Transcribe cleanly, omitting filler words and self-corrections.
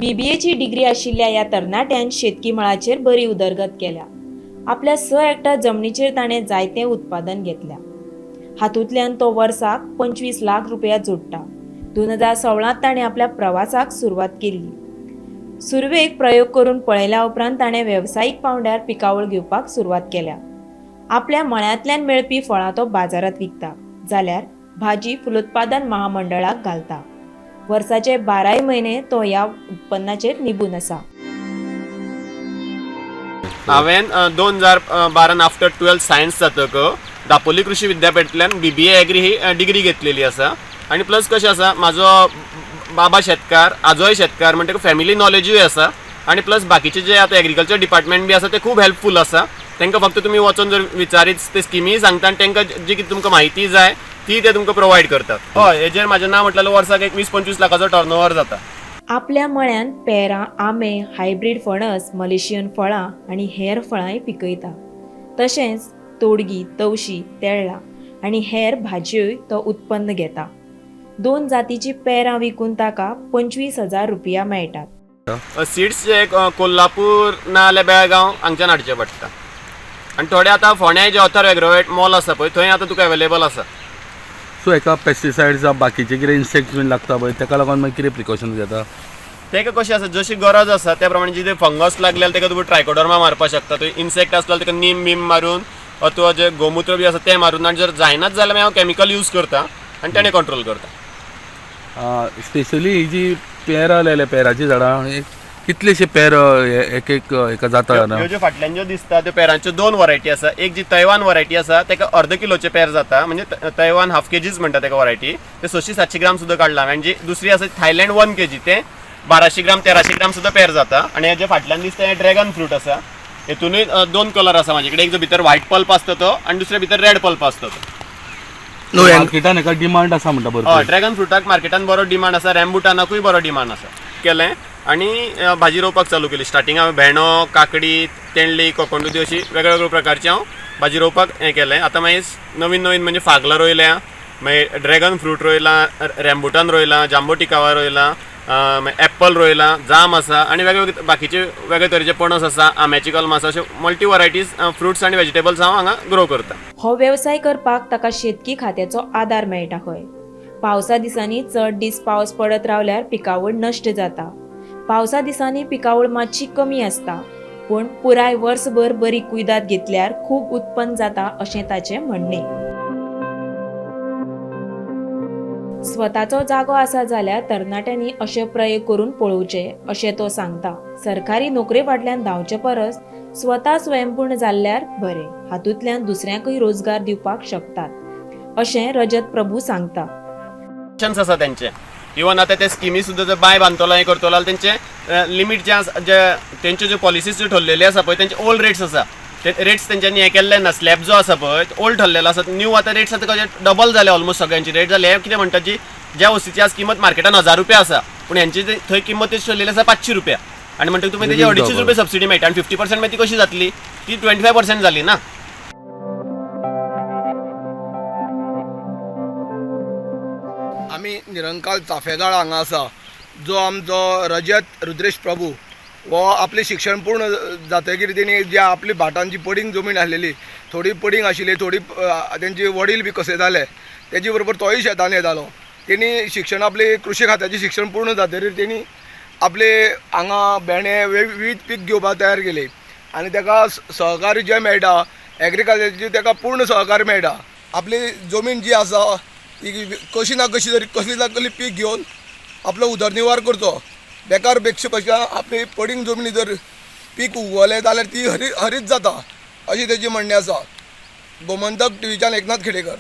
बीबीएची degree आशिल्ल्या ह्या तरणाट्यान शेतकी मळाचेर बरी उदरगत केल्या. आपल्या 6 हेक्टर जमनीचेर ताणें जायतें उत्पादन घेतल्या. हातूंतल्यान तो वर्साक 25 लाख रुपया जोडटा. 2016 ताणें आपल्या प्रवासाक सुरवात केली. सुरवेक प्रयोग करून पळयल्या उपरांत ताणें वेवसायीक पावंड्यार पिकावळ घेवपाक सुरवात केल्या. आपल्या मळ्यांतल्यान मेळपी फळां तो बाजारांत विकता, जाल्यार भाजी फलोत्पादन महामंडळाक घालता. वर्साचे 12 म्हयने तो ह्या उत्पन्नाचेर निबून आसा. हांवें 2012 आफ्टर 12 सायन्स जातक दापोली कृषी विद्यापीठांतल्यान BBA agri ही डिग्री घेतलेली आसा. आनी प्लस कशें आसा, म्हाजो बाबा शेतकार, आजोय शेतकार, म्हणटकच फॅमिली नॉलेजूय आसा. आनी प्लस बाकीचे जे आतां एग्रीकल्चर डिपार्टमेंट बी आसा ते खूब हेल्पफूल आसा. तांकां फक्त तुमी वचोन जर विचारीत ते स्किमीय सांगता आनी तांकां जी कितें तुमकां म्हायती जाय ती ते तुमकां प्रोवायड करतात. हय, हेजेर म्हाजें ना म्हटल्यार वर्साक एक 20-25 लाखाचो टर्न ओवर जाता. आपल्या मळ्यांत पेरां, आंबे, हायब्रीड फणस, मलेशियन फळां आनी हेर फळांय पिकयता. तशेंच तोडगी, तवशी, तेळ्ळां आनी हेर भाजयोय तो उत्पन्न घेता. 2 जातीची पेरां विकून ताका 25,000 रुपया मेळटात. सिड्स जे कोल्हापूर ना जाल्यार बेळगांव हांगच्यान हाडचे पडटा. आनी थोडे आतां फोंड्याय जे अथर एग्रोवेट मॉल आसा पळय, थंय आतां तुका अवेलेबल आसा. सो हेका पेस्टिसायड्स जावं बाकीचे कितें इन्सेक्ट्स बीन लागता पळय, तेका लागून मागीर कितें प्रिकॉशन्स घेता? तेका कशें आसा, जशी गरज आसा त्या प्रमाणे जितें फंगस लागल्यार तेका तुमी ट्रायकोडर्मा मारपाक शकता. थंय इन्सेक्ट आसल्यार तेका नीम बीम मारून अथवा जे गोमुत्र बी आसा तें मारून, आनी जर जायनाच जाल्यार मागीर हांव कॅमिकल यूज करता आनी तेणें कंट्रोल करता. स्पेशली ही जी पेरां लायल्या, पेराचीं झाडां, कितलेशे पेर एक एक हेका जाता? ह्यो ज्यो फाटल्यान ज्यो दिसता त्यो पेरांच्यो 2 वरायटी आसा. एक जी तैवान वरायटी आसा तेका अर्द किलोचे पेर जाता, म्हणजे तैवान हाफ केजीच म्हणटा तेका वरायटी, ते 600-700 ग्राम सुद्दां काडला. आनी जी दुसरी आसा थायलंड 1 केजी, ते 1200 ग्राम 1300 ग्राम सुद्दां पेर जाता. आनी हे जे फाटल्यान दिसता हें ड्रॅगन फ्रूट आसा. हेतुनूय 2 कलर आसा म्हाजे कडेन, एक जो भितर व्हायट पल्प आसता तो आनी दुसरे भितर रेड पल्प आसता तो. मार्केटान हेका डिमांड आसा म्हणटा हय, भरपूर. ड्रॅगन फ्रुटाक मार्केटान बरो डिमांड आसा, रॅम्बुटानाकूय बरो डिमांड आसा. केलें आनी भाजी रोवपाक चालू केली. स्टार्टिंग हांवें भेंडो, काकडी, तेंडली, कोकणदुदी अशी वेगळ्या प्रकारची हांव भाजी रोवपाक हें केलें. आतां मागीर नवीन नवीन म्हणजे फागलां रोयल्या, मागीर ड्रॅगन फ्रूट रोयलां, रॅम्बुटान रोयलां, जांबो टिकावा रोयलां, मागीर एप्पल रोयलां, जाम आसा आनी वेगळे बाकीचे वेगळे तरेचे पणस आसा, आंब्याची कलमां आसा. अशे मल्टी वरायटीज फ्रुट्स आनी वेजिटेबल्स हांव हांगा ग्रो करता. हो वेवसाय करपाक ताका शेतकी खात्याचो आदार मेळटा खंय. पावसा दिसांनी चड दीस पावस पडत रावल्यार पिकावळ नश्ट जाता. पावसा दिसांनी पिकावळ मातशी कमी आसता, पूण पुराय वर्सभर बरी कुयदाद घेतल्यार खूब उत्पन्न जाता अशें ताचें म्हणणें. स्वताचो जागो आसा जाल्यार तरणाट्यांनी अशे प्रयोग करून पळोवचे अशें तो सांगता. सरकारी नोकरे फाटल्यान धांवचे परस स्वता स्वयंपूर्ण जाल्ल्यार बरें, हातूंतल्यान दुसऱ्यांकूय रोजगार दिवपाक शकतात अशें रजत प्रभू सांगता. आसा तेंचे इवन आतां ते स्किमी सुद्दां जर बांय बांदतलो हें करतलो जाल्यार तेंचे लिमीट जे आसा, जे तेंच्यो ज्यो पॉलिसीज ज्यो ठरलेल्यो आसा पळय, तेंचे ओल्ड रेट्स आसा, ते रेट्स तेंच्यांनी हें केल्ले ना. स्लॅब जो आसा पळय ओल्ड ठरलेलो आसा, न्यू आतां रेट्स आतां कशे डबल जाले ऑलमोस्ट सगळ्यांची रेट जाले. हे कितें म्हणटा जी ज्या वस्तूची आज किंमत मार्केटान 1000 रुपया आसा, पूण हेंची थंय किंमत ठरलेली आसा 500 रुपया, आनी म्हणटकीर तुमी तेजी 250 रुपया सबसिडी मेळटा आनी 50% मागीर ती कशी जातली, ती 25% जाली ना. आमी निरंकाल चाफेगाळ हांगा आसा, जो आमचो रजत रुद्रेश प्रभू हो आपलें शिक्षण पूर्ण जातकीर तेणी जी आपली भाटांची पडींग जमीन आसलेली, थोडी पडींग आशिल्ली, थोडी तेंचे वडील बी कसयताले, तेजे बरोबर तोय शेतान येतालो. तेणी शिक्षण आपलें कृशी खात्याचें शिक्षण पूर्ण जातकीर तेणी आपले हांगा भेंडे विविध पीक घेवपाक तयार केली आनी तेका सहकार्य जें मेळटा एग्रीकल्चराचें तेका पूर्ण सहकार्य मेळटा. आपली जमीन जी आसा ती कशी ना कशी तरी कसली ना कसली पीक घेवन आपलो उदरनिर्वाह करचो. बेकार पेक्षा पेक्षा आपली पडींग जमनी जर पीक उगवलें जाल्यार ती हरीत जाता अशें तेजें म्हणणें आसा. गोमंतक टिवीच्यान एकनाथ खेडेकर.